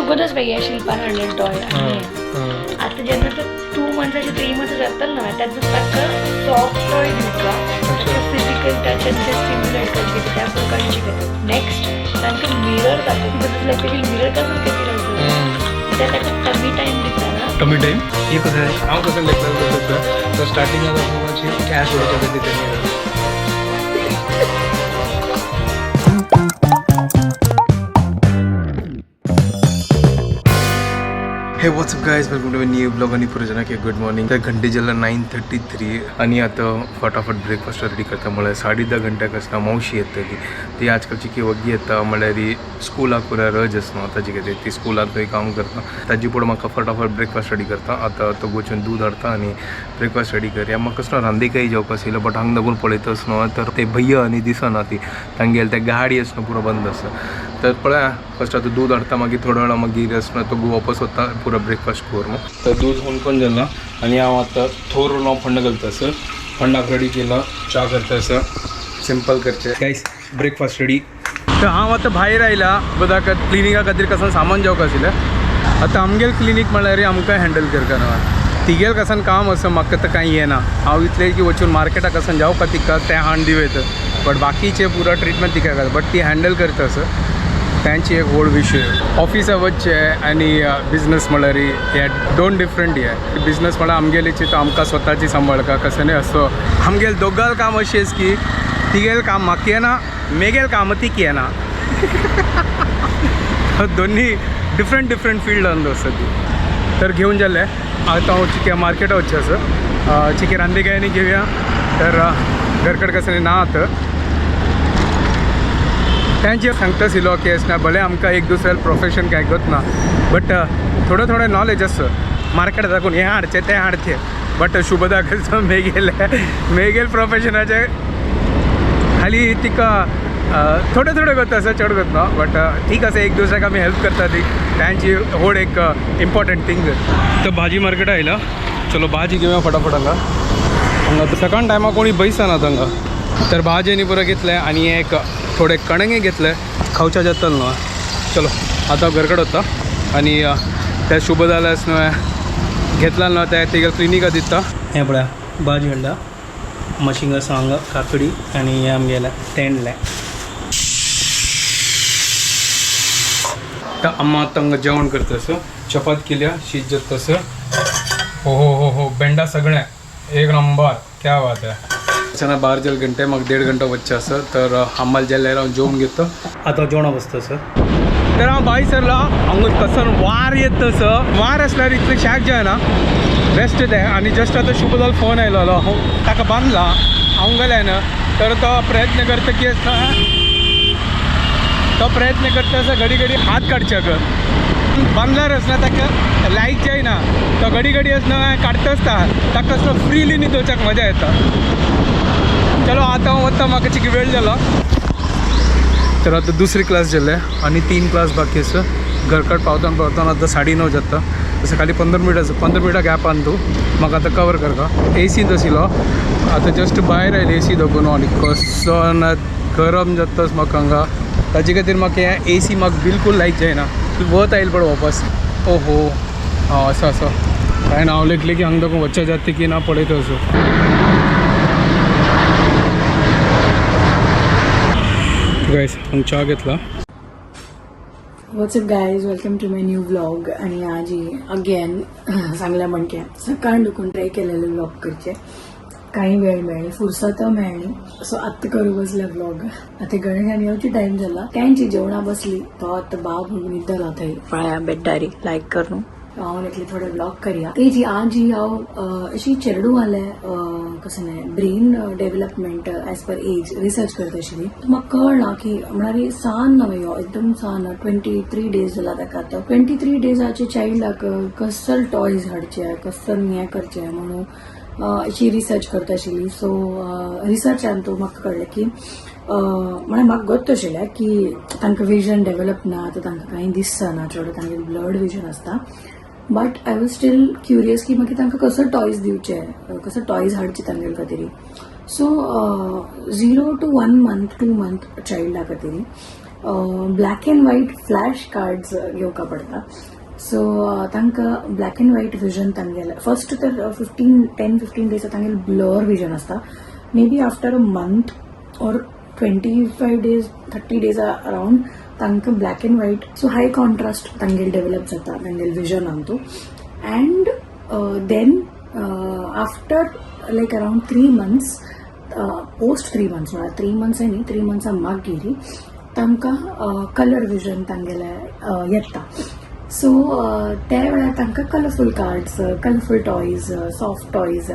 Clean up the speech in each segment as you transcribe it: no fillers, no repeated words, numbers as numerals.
तुका तच शिल्पान हाडलें टॉय. आता जेन्ना तो 2 मंथ्स 3 मंथ्स जातलो ना, तेन्ना ताका सॉफ्ट टॉय दिवका, फिजिकल टच आनी ते स्टिम्युलेट करचे त्या प्रकारचे शिकयतात. नेक्स्ट तांकां मिरर दाखयता, मिरर कसं खातीर आसा त्या ताका कमी टायम दिता ना. कमी टाईम हे कसं आहे, हांव कसं लेखलं तसं तर स्टार्टिंगाक मातशी कॅश उडोवच्या खातीर ते mirror. Hey, what's up guys, welcome to new vlog आणि पुरजना की गुड मॉर्निंग. तर घंटे जाला 9:33 आणि आता फटाफट ब्रेकफास्ट रेडी करता. म्हळ्यार 10:30 घंट्याक आसना मावशी येतली. ती आजकालची की वग्गी येता, म्हळ्यार ती स्कुलाक पुरा रज आसना ताजे खातीर ती स्कुलांत थंय काम करता. ताजी पुढे म्हाका फटाफट ब्रेकफास्ट रेडी करता. आतां तो वचून दूद हाडता आनी ब्रेकफास्ट रेडी करया. म्हाका कसलो रांदेकाय जेवपाक आशिल्लो, बट हांगा दाखोवन पळयता न्हू तर ते भय्या आनी दिसना ती तांगेले ते गाडी आसना पुरो बंद आसा. तर पळया, फर्स्ट आतां दूद हाडता, मागीर थोडो वेळा मागीर आसना तो वापस वता पुरो ब्रेकफास्ट करून. तर दूध होऊन पण झालं आणि हांव आतां थोर नाव फंड घालता सर. फंडाक रेडी केला, च्या करता सर, सिंपल करचे. Guys, breakfast ready. तर हांव आतां भायर आयला बदा क्लिनिका खातीर कसन सामान जेवपाक आशिल्लें. आतां आमगेल क्लिनीक म्हळ्यार आमकां हँडल करता न्हू, तिगेल कसन काम आसा, म्हाका तर कांय येना. हांव इतलें की वचून मार्केटाक कसन जावपा तिका तें हाडून दिवं येता, बट बाकीचें पुरो ट्रिटमेंट तिका घाल, बट ती हँडल करता आसा. त्यांची एक व्हड विशय ऑफिसा वचचे आनी बिजनस म्हळ्यार हे दोन डिफरंट. हे बिजनस म्हळ्यार आमगेलीची तो आमकां स्वताची सांबाळका कसं न्ही. असो आमगेल दोगाल काम अशेंच की तिगेल काम म्हाका येना, मेगेल काम तिका येना. दोन्ही डिफरंट डिफरंट फिल्डान आसा ती. तर घेवन जाले आतां हांव चिके मार्केटा वचचें आसा, चिके रांदेकायांनी घेवया. तर घरकड कसं ना आतां त्यांचे सांगता आशिल्लो की आसना भले आमकां एक दुसऱ्याला प्रोफेशन काय ना, बट थोडं थोडें नॉलेज आसा. मार्केटात दाखोवन हें हाडचें तें हाडचें, बट शुभदा कसो मेगेले मेगेल प्रोफेशनाचें खाली तिका थोडें थोडें करता आसा, चड करता, बट ठीक आसा. एक दुसऱ्याक आमी हेल्प करता ती त्यांची व्हड एक इम्पॉर्टंट थिंग. तर भाजी मार्केट आयला, चलो भाजी घेवया फटाफट. हांगा हांगा सकाळ टायमार कोणी बैसना हांगा. तर भाजी आनी पुरो घेतलें आनी एक थोडे कणंगे घेतले, खावच्या जातलो न्हू. चलो आतां घरकड वता आनी त्या शुभदालास न्हू घेतला न्हू त्या तिगे क्लिनिका दिता. हें पळया, भाजी हाडला, मशिंगा सांग, काकडी आनी हें आमगेलें तेंडलें. तर अम्मा आतां हांगा जेवण करता सर, चपात केल्या, शीत जाता सर. हो हो हो हो, बेंडा सगळें एक नंबर, क्या बात आहे. ना बार जेल घंटे मग 1.5 घंटा वच्चे आसा. तर आम्हाला जेल्यार हांव जेवण घेता. आतां जेवणा बसता सर. तर हांव भायर सरला, हांगा कसन वार येत तसं वार आसल्यार इतलें शाक जायना, बेस्ट तें. आनी जस्ट आतां शुभदाल फोन आयलोलो, हांव ताका बांदला, हांव गेलें ना. तर तो प्रयत्न करता की आसता, तो प्रयत्न करता असं घडी घडी हात काडचे ग बांदल्यार आसना ताका लायक जायना, तो घडी घडी आसना काडटा आसता, ताका असो फ्रिली न्हिदोवच्याक मजा येता. चलो आतां हांव वता, म्हाका चिकी वेळ जाला. तर आतां दुसरी क्लास जाले आनी 3 क्लास बाकी आसा. घरकड पावताना पावताना आतां 9:30 जाता. तसं खाली 15 मिनटां, 15 मिनटां गॅपान तूं म्हाका आतां कवर करता. एसींत आशिल्लो, आतां जस्ट भायर आयले एसी दाखोवन आनी कसो ना गरम जाताच म्हाका हांगा. ताजे खातीर म्हाका हें एसी म्हाका बिलकूल लायक जायना. वत आयल पड वापस. ओहो हां, आसा आसा कांय नांव लेखलें की हांगा दाखोवन वच्चे जाता की ना पळयता असो. गायस, हांगा च्या घेतला. What's up guys, welcome to my new vlog. आणि आज अगेन सांगल्या म्हणके सकाळ दुखून ट्राय केलेले व्लॉग करचे, काही वेळ मेळ्ळी, फुरसत मेळ्ळी, सो आत्तां करू बसले व्लॉग. आतां गणेशान येवची टायम जाला, त्यांची जेवणा बसली, तो आतां बाब न्हिदलो थंय फळ्या बेड्डारी लायक करून. हांव एकले थोडे व्लॉग करया. तेजी आज ही हांव अशी चेडूं आलें कसं न्ही brain development as per age research करता आशिल्ली. म्हाका कळना की म्हळ्यार सान न्हय हो, एकदम सान, 23 डेज जाला ताका. आतां 23 डेजाचे चायल्डाक कसल टॉयज हाडचे, कसल हें करचें म्हणून अशी रिसर्च करता आशिल्ली. सो रिसर्चान तो म्हाका कळ्ळें की म्हळ्यार म्हाका गत्त आशिल्लें की तांकां विजन डेव्हलप ना, आतां तांकां कांय दिसना चड, तांगेलें ब्लर्ड विजन आसता. But I was still curious की मागीर तांकां कसो टॉयज दिवचे, कसो टॉयज हाडचे तांगेले खातीर. सो 0 to 1 month 2 month चायल्डा खातीर Black and white flash cards घेवका पडटा. सो तांकां ब्लॅक अँड व्हायट विजन तांगेलें फर्स्ट तर 15, 10, 15 डेज तांगेलें ब्लर विजन आसता. Maybe after a month or 25 days, 30 days around तांकां black and white, so high contrast तांगेले develop जाता तांगेले विजनान तो. And then after like around 3 months, post 3 months म्हळ्यार 3 मंथ्स न्ही, 3 मंथ्सा मागीर तांकां कलर विजन तांगेलें येता. सो त्या वेळार तांकां colourful cards, colourful toys, soft toys,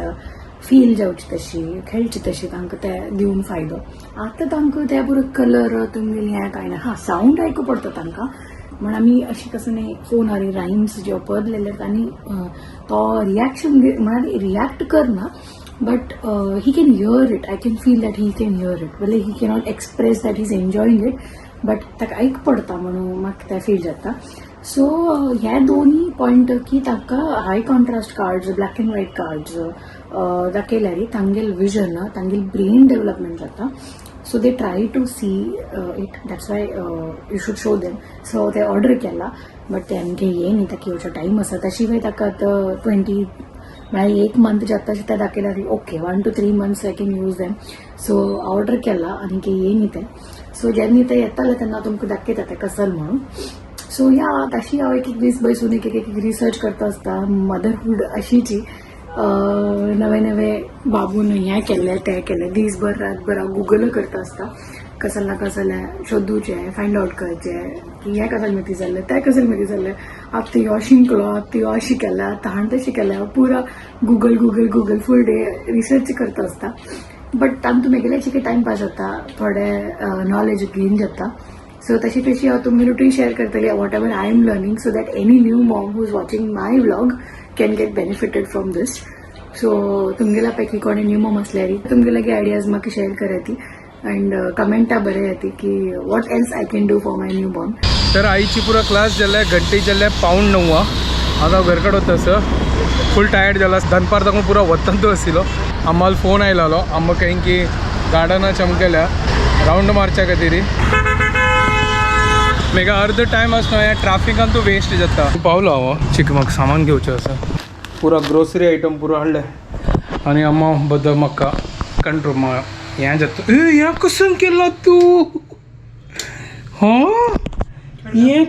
feel जावची तशी, खेळची तशी तांकां ते दिवन फायदो. आतां तांकां ते पुरो कलर तुमगेली हें कांय ना. हां, सावंड आयकू पडटा तांकां म्हण आमी अशी कसं न्ही फोनार रायम्स जे पळयलेले आनी तो रिएक्शन म्हळ्यार रिएक्ट करना, but he can hear it. I can feel that he can hear it. भले he cannot express that he is enjoying it, but ताका आयक पडटा म्हणून म्हाका तें फील जाता. सो ह्या दोनी पॉयंट की ताका high contrast cards, black and white cards दाखयल्यार तांगेल विजन, तांगेल ब्रेन डेव्हलपमेंट जाता. So they try to see it. That's why you should show them. So ते ऑर्डर केला, बट ते आमके ये न्ही, ताका येवचो टायम आसा. त्या शिवाय ताका आतां 20 म्हळ्यार एक मंथ जाता ते दाखयल्यार okay, 1 to 3 months I can use them. So order केला आनी ये न्ही तें. सो जेन्ना ते येताले तेन्ना तुमकां दाखयता तें कसल म्हणून. सो या, तशी हांव एक एक दीस बसून एक एक एक रिसर्च करता आसता. मदरहूड अशीची, नवे नवे बाबून हें केल्लें, तें केलें, दीसभर रातभर हांव गुगल करता आसता. कसल ना कसलें शोदूचें, फायंड आवट करचें की हें कसल मिती जाल्लें, तें कसल मिती जाल्लें. आतां ह्यो शिंकलो, आतां ह्यो शिकला, ताण तें शिकलें. पुरा Google, Google, Google, full day research करता आसता. बट तातूंत मेगेलें चिके टायम पास जाता, थोडे नॉलेज गेन जाता. सो तशी तशी हांव तुमगेले शेअर करतली whatever I am learning, so that any new mom who is watching my vlog can get benefited from this. So तुमगेल्या पैकी कोणी न्यू मॉम असल्यारी तुमगेले आयडियाज म्हाका शेअर कराती अँड कमेंटा बरयाती की what else I can do for my newborn. तर आईची पुरा class जाल्ले, घंटे जाल्ले 8:45. आता हांव घरकड वता सर, फूल टायर्ड जाला. दनपार दाखोवन पुरा वतांत आशिल्लो. आम्हाला फोन आयलेलो, आम्हा काही की गार्डना चमकेल्या रावंड मारच्या खातीर. मेगा अर्ध टायम आसना ह्या ट्राफिकान तो वेस्ट जाता. पावलो हांव चिक, म्हाका सामान घेवचें आसा. पुरा ग्रोसरी आयटम पुरो हाडले आनी अम्मा बद्दल म्हाका कंट्रोल हें जाता. ए, हें कसून केलां तूं? हो, हें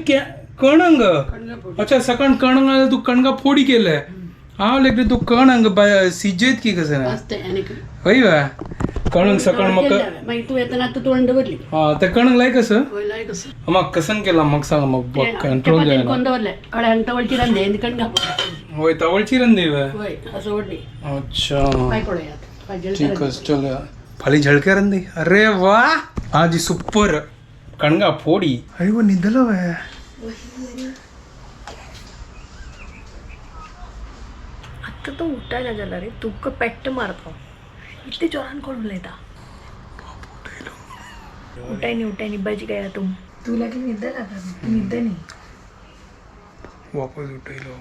कणंग. अच्छा, सकाळ कणंग आसल्यार तूं कणगां फोडी केले. हांव लेगीत तूं कणंग सिजयत की कसं ना. असते आणि हय वा, कणंग सकाळ म्हाका मागीर तूं येतना तूं तोंड दवरली. हा, ते कणंग लायक कसं. वय कसं. म्हाका कसन केला म्हाका सांग. म्हाका कंट्रोल जायना. कोण दवरले कड्यान तवळची रांदे आनी कणगां. होय, तवळची रंदी वे. वय, असं वडली. अच्छा. पाय पळयात पाहिजे. ठीक आहे, चल. फाली झळके रंदी. अरे वा, आजी सुपर कणगा फोडी. अरे वो निदलो आहे. आत्तां तो उठायला जाला रे, तुका पेट्ट मारता. इतले जोरान कोण उलयता? उठाय न्ही, उठाय न्ही, बच गया तुम. तू लागली निद्दा लागा, निद्दा न्ही. वापस उठयलो.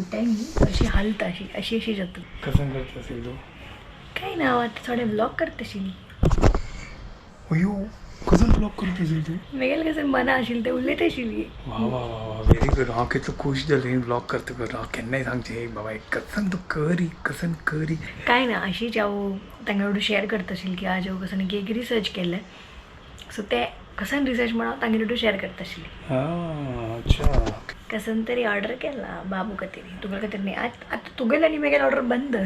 उठाय न्ही, अशी हालता, अशी अशी अशी जाता. कसं करत असेल तू? काय ना, आतां थोडे व्लॉग करता आशिल्ली. अयो, कसं ब्लॉग करत असेल तू? मेगेले कसं मना आशिल्लें तें उलयता आशिल्ली. वा वा वा वा, व्हेरी गुड. हांव कितलो खुश जालें ब्लॉग करता करता. हांव केन्नाय सांगचें, बाबा कसन तूं करी, कसन करी. काय ना, अशीच हांव तांकां कडेन शेअर करता आशिल्लें की आज हांव कसं एक रिसर्च केल्लें. सो ते कसन रिसर्च म्हणून हांव तांगे कडेन शेअर करता आशिल्ली. हां, अच्छा. कसन तरी ऑर्डर केला बाबू खातीर, तुगे खातीर न्ही. आतां आतां तुगेलें आनी मेगेलें ऑर्डर बंद.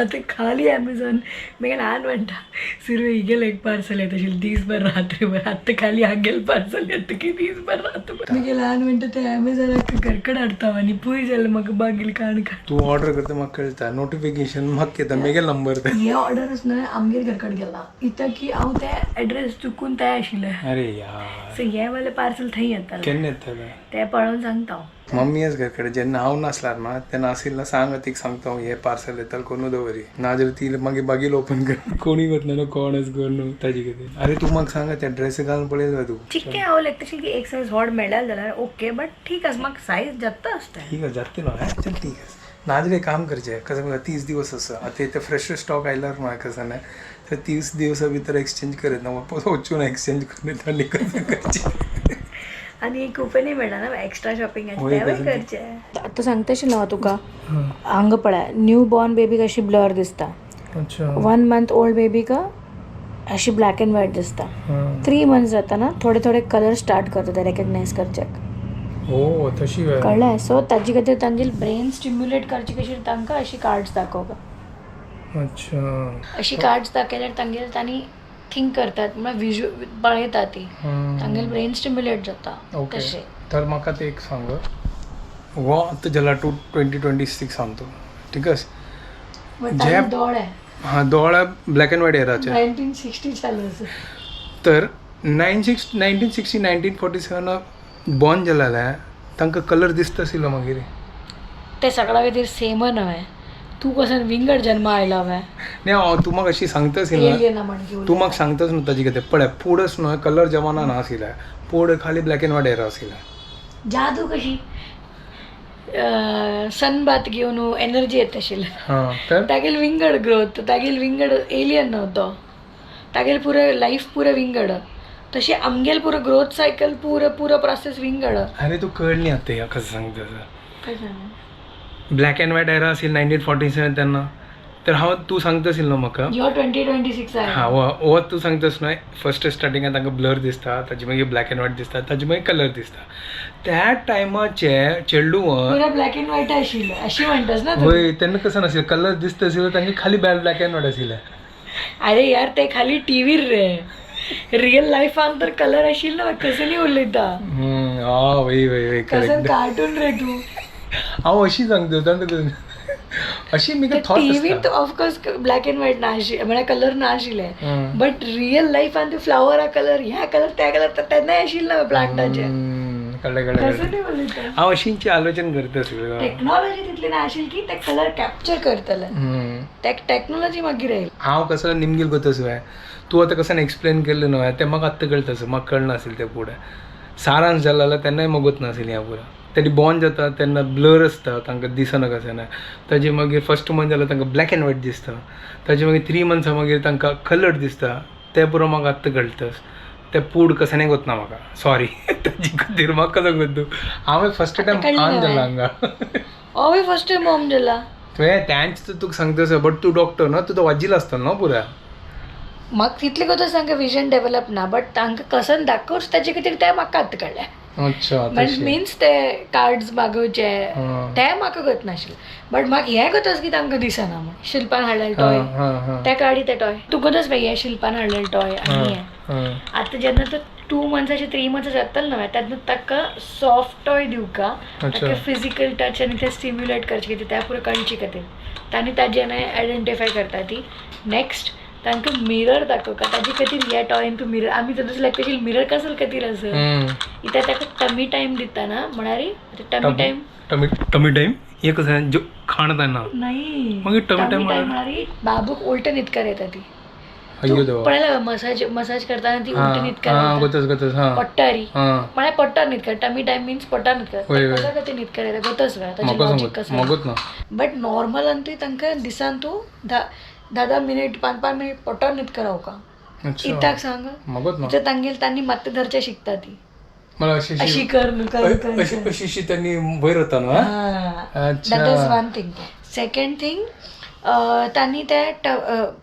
आतां खाली अमेझॉन. मेगे ल्हान म्हणटा सुरू हिगेलें एक पार्सल येता आशिल्लें दीसभर रात्रभर, आतां खाली हागेल पार्सल येता की दीसभर रात्रभर. मेगे ल्हान म्हणटा ते अमेझॉनाक घरकड हाडता आनी पळय जाल्यार म्हाका बागेल काण काण. तूं ऑर्डर करता म्हाका कळटा, नोटिफिकेशन म्हाका येता, मेगे नंबर ते. हे ऑर्डरच न्हय आमगेर घरकड गेला, इतक्याक की हांव ते एड्रेस चुकून ते आशिल्लें. अरे यार. सो हें वालें पार्सल थंय येतालें. केन्ना येतलें? तें पळोवन सांगता हांव. मम्मी आस घरकडे, जेन्ना हांव नासल्यार ना तेन्ना आशिल्ला सांग, तीक सांगता हांव हे पार्सल येतालें करून दवरी, नाजाल्यार ती मागीर बागील ओपन कर. कोणी वतलो कोणच करून ताजे खातीर. अरे, तूं म्हाका सांग, त्या ड्रेस घालून पळयलो तूं? चिक्के हांव लेखता की एक सायज व्हड मेळ्ळ्यार जाल्यार ओके, बट ठीक आसा, म्हाका सायज जाता आसता. ठीक आहे, जाते ना. चल, ठीक आहे. नाजाल्यार काम करचें कसं म्हाका 30 दिवस असं आता इथे फ्रेश स्टॉक आयल्यार ना कसं नाही तर 30 दिवसा भितर एक्सचेंज करत ना वापस वचून एक्सचेंज करून येता आनी कसं करचें. आनी कुपनय मेळटा ना एक्स्ट्रा शॉपिंग होय, तेवूय कसं करचें. आतां सांगता अशें ना तुका हांगा पळय न्यू बॉर्न बेबी कशी ब्लर दिसता. अच्छा. 1 मंथ ओल्ड बेबीक अशी ब्लॅक अँड व्हायट दिसता. 3 मंथ्स जाताना थोडे थोडे कलर स्टार्ट करता ते रेकग्नायज करच्याक. हो तशी वेळ कळ्ळें. सो ताजे खातीर तांचे ब्रेन स्टिम्युलेट करचे कशी तांकां अशी कार्ड्स दाखोवप. अच्छा. अशी कार्ड्स दाखयल्यार तांगेले तांणी थिंक करतात म्हळ्यार विज्यु पळयता ती तांगेले ब्रेन स्टिम्युलेट जाता. ओके. तशें. तर म्हाका ते एक सांग हो आतां जाला 2026 सांगतो ठीक आसा. बट जे ताजे दोळे हा दोळा ब्लॅक अँड व्हायट एराचे 1960 चालू आसा. तर 1960 1947 बॉर्न जालेले तांकां कलर दिसता आशिल्लो मागीर. ते सगळ्या खातीर सेम न्हय. तूं कसो विंगड जन्मा आयला वे न्ही हांव तूं म्हाका अशी सांगता आशिल्लो एलियना म्हण. तूं म्हाका सांगताच न्हू ताजे खातीर पळय पुडच न्हय कलर जमाना ना आशिल्ले पुड खाली ब्लॅक अँड व्हायट एरा आशिल्ले. जादू कशी सनबात घेवन एनर्जी येता आशिल्ली. हां तर तागेल विंगड ग्रोथ तागेल विंगड एलियन न्हू तो तागेल पुरो लायफ पुरो विंगड तशी आमगेल पुरो ग्रोथ सायकल पुरो पुरो प्रोसेस विंगड. अरे तूं कळ्ळी आतां ह्या कसं सांगता. काय सांगू. ब्लॅक अँड व्हायट एरा आशिल्ली 1947 तेन्ना तर हांव तूं सांगता आशिल्लो म्हाका. यो 2026 आहे. हां हो तूं सांगतास न्हय फर्स्ट स्टार्टिंगाक तांकां ब्लर दिसता ताजे मागीर ब्लॅक अँड व्हायट दिसता ताजे मागीर कलर दिसता त्या टायमाचे चेडूं पुरो ब्लॅक अँड व्हायट आशिल्लें अशी म्हणटास ना तूं. वय तेन्ना कसं नाशिल्लें कलर दिसता आशिल्लो तांकां खाली ब्लॅक अँड व्हायट आशिल्लें. अरे यार ते खाली टीव्हीर रे रियल लायफान तर कलर आशिल्लो कसं न्ही उलयता. हां वय वय वय कसं करेक्ट. कार्टून रे तूं. हांव अशी सांगता अशी म्हाका थॉट टीव्हीत आसता. ऑफकोर्स ब्लॅक अँड व्हायट ना आशिल्लें म्हळ्यार कलर ना आशिल्ले बट रियल लायफान तूं फ्लावरा कलर ह्या कलर त्या कलर तेन्नाय आशिल्लो प्लांटाचे. कळ्ळें कळ्ळें. कसं न्ही उलयता. हांव अशींची आलोचन करता आशिल्लो. टेक्नॉलॉजी तितली ना आशिल्ली की ते कलर कॅप्चर करतले ते टेक्नॉलॉजी मागीर आयली. हांव कसो निमगील करता सुवें तूं आतां कसं एक्सप्लेन केल्लें न्हय तें म्हाका आत्तां कळटा आसा म्हाका कळनाशिल्लें तें फुडें सारांश जालो जाल्यार तेन्नाय मगत नाशिल्लें हें पुरो तेणी बॉर्न जाता तेन्ना ब्लर आसता तांकां दिसना कशें ना ताजे मागीर फर्स्ट मंथ जाल्यार तांकां ब्लॅक अँड व्हायट दिसता ताजे मागीर 3 मंथ्सां मागीर तांकां कलर दिसता तें पुरो म्हाका आत्तां कळटा तें पूड कशें वतना म्हाका सॉरी ताजे खातीर म्हाका कसो करता हांवें फर्स्ट टायम आन जाला हांगा. हांवूय फर्स्ट टायम मॉम जाला. तुवें तेंच तर तुका सांगता आसा बट तूं डॉक्टर न्हू तूं वाजिल्लो आसतलो न्हू पुरा. म्हाका तितलें कोता सांग विजन डेवलप ना बट तांकां कसन दाखोवच ताजे खातीर तें म्हाका आतां कळ्ळें. अच्छा मिन्स ते कार्ड्स मागोवचे ते म्हाका गत नाशिल्लें बट म्हाका हें गतच की तांकां दिसना म्हण शिल्पान हाडलेलें टॉय त्या काडी ते टॉय तूं गतच बाई हे शिल्पान हाडलेलें टॉय आनी हें आतां जेन्ना तो 2 मंथ्साचे 3 मंथ्स जातले न्हय तेन्ना ताका सॉफ्ट टॉय दिवका ताका फिजिकल टच आनी ते स्टिम्युलेट करचे खातीर त्या पुरो कळचे खातीर तांणी ताजें आयडेंटिफाय करता ती. नेक्स्ट तांकां मिरर दाखोवका ताजे खातीर हे टॉयन तूं मिरर आमी तेन्ना लायक मिरर कसल खातीर आसा इत्याक ताका टमी टायम दितना म्हळ्यार टमी टायम टमी टायम हे कसं जो खाण त्यांना नाही मागीर टमी टायम म्हळ्यार बाबूक उलट न्हिदकार येता ती. अय्यो देवा. पळयला मसाज मसाज करताना ती उलट न्हिदकार गोतच गोतच. हां पट्टारी म्हळ्यार पट्टार न्हिदकार टमी टायम मिन्स पट्टार न्हिदकार कसो खातीर न्हिदकार येता गोतच ताचें लॉजीक कसं मगत ना. बट नॉर्मलान तूं तांकां दिसान तूं 10-10 मिनीट 5-5 मिनीट पोटार न्हिदकार रावका इत्याक सांग मगत ना. इत्याक तांगेल तांणी मात्ते धरचे शिकता ती मला अशी कर कर अशी अशी त्यांनी वयर होता ना. That is one thing. Second thing तांणी ते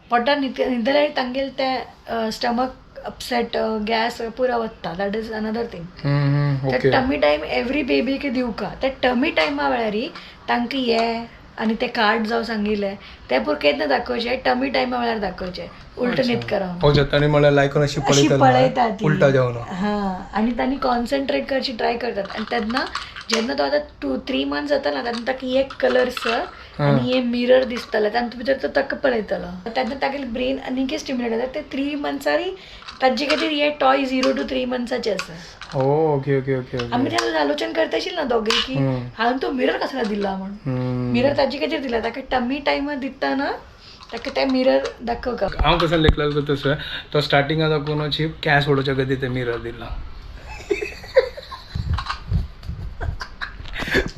पोटार न्हिदल्यार तांगेल ते स्टमक अपसेट गॅस पुरो वता that is another thing. ते टमी टायम एवरी बेबीक दिवका ते टमी टायमा वेळार तांकां हे आनी ते कार्ड जावं सांगिल्लें ते पुरो केन्ना दाखोवचें टमी टायमा वेळार दाखोवचें उलट न्हीद करावन तांणी म्हळ्यार लायकून अशी अशी पळयता ती उलटा जावन. हां आनी तांणी कॉन्सन्ट्रेट करची ट्राय करतात आनी तेन्ना जेन्ना तो आतां 2-3 मंथ्स जाता ना तेन्ना ताका एक कलर्स आनी हे मिरर दिसतले तातूंत भितर तो ताका पळयतलो तेन्ना तागेलें ब्रेन आनीकय स्टिम्युलेट जाता ते 3 मंथ्सारी ताजे खातीर हे टॉय 0 to 3 मंथ्साचे आसा. Okay okay okay. आमी तेन्ना आलोचन करता आशिल्लें ना दोगूय की हांवें तो मिरर कसलो दिला म्हण मिरर ताजे खातीर दिला ताका टमी टायम दितना ताका ते मिरर दाखोवका. हांव कसो लेखलेलो तसो तो स्टार्टिंगा दाखोवन अशी कॅश उडोवच्या खातीर ते मिरर दिला.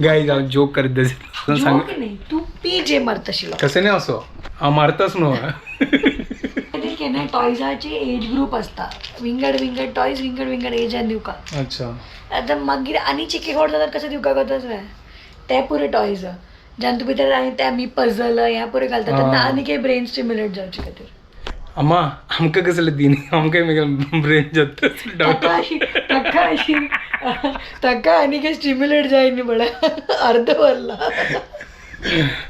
गाईज हांव जोक करीत आशिल्लो. सांग. जोक न्ही, तूं पी जे मारताशिल्लो. तशें न्ही, असो हांव मारताच न्हू. खातीर केन्नाय टॉयजाचे एज ग्रूप आसता, विंगड विंगड टॉयज विंगड विंगड एजान दिवका. आतां मागीर आनी चिके फावट जाल्यार कशें दिवका कोताच जाय ते पुरे टॉयज जांतू भितर आनी ते आमी पजल ह्या पुरे घालता तेन्ना आनी कितें ब्रेन स्टिम्युलेट जावचे खातीर. अम्मा, आमकां कसलें दिनी, आमकां मागीर ब्रेन जाता. ताका अशी ताका अशी ताका आनी कितें स्टिम्युलेट जाय न्ही म्हळ्यार अर्द वरला.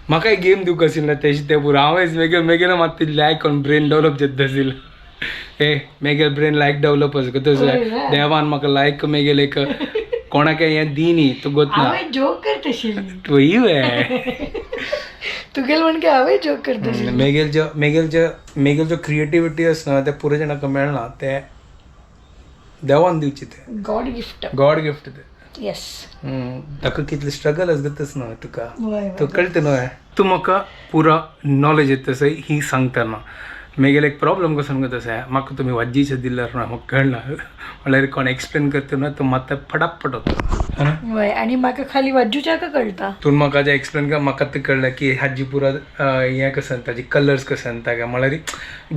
म्हाका एक गेम दिवंक आशिल्लें तेश ते पुरो. हांवें मेगेल मेगेले मात लायक कोण ब्रेन डेवलप जाता आशिल्लें. हे मेगेल ब्रेन लायक डेवलप आसा तशें देवान म्हाका लायक मेगेल एक कोणाक हें दी न्ही तूं गोतना. हांवें जोक करताशिल्ली. तुय वे. तुगेल म्हण की हांवें जोक करताशिल्ली. मेगेल जो क्रिएटिविटी आसा ना, ते पुरो जाणांक मेळना, ते देवान दिवची ते. गॉड गिफ्ट. गॉड गिफ्ट ते. येस. ताका कितलें स्ट्रगल आसा तस न्हय तुका तो कळटा न्हय. तूं म्हाका पुरा नॉलेज येता तसं ही सांगतना मेगेले एक प्रॉब्लम कसो सांगता तसं म्हाका तुमी वाजीचे दिल्यार ना म्हाका कळना, म्हणल्यार कोण एक्सप्लेन करता ना तो मात फटाफट वता है ना. वय, आनी म्हाका खाली वाजूच्याक कळटा. तूं म्हाका जें एक्सप्लेन कर, म्हाका तें कळ्ळें की हाजी पुरा हें कसं ताजी कलर्स कसं येता काय म्हणल्यार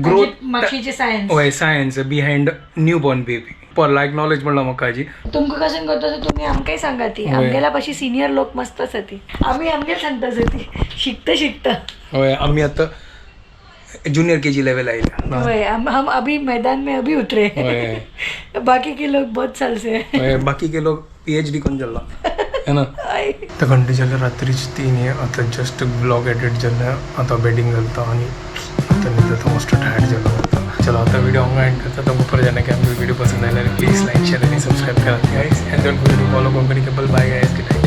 ग्रोथ. मातशीचे सायन्स. हय, science behind new born baby पर लायक नॉलेज म्हणला म्हाका हाजी. तुमकां कशें करता ते तुमी आमकांय सांगा ती. आमगेल्या पाशी सिनियर लोक मस्त आसा ती, आमी आमगेर सांगता आसा ती शिकता शिकता. हय, आमी आतां ज्युनियर के जी लेवल आयल्या. वय, हम अभी मैदान में अभी उतरे. बाकी के लोग बहुत साल से हैं. हय, बाकी के लोग पीएचडी कोण जाल्ला है ना. हय. आता घंटे जाले रात्रीचे 3 हे. आता जस्ट ब्लॉग एडिट जालें, आतां बेडींग घालता आनी आतां न्हिदता. मस्त टायर्ड जालो आता. चलो, आता व्हिडिओ हांगा एंड करता. तो परत जाणा की आमकां व्हिडिओ पसंद आयल्यार प्लीज लायक, शेअर आनी सबस्क्राईब करात guys, and don't forget to follow Konkani couple. Bye guys, good.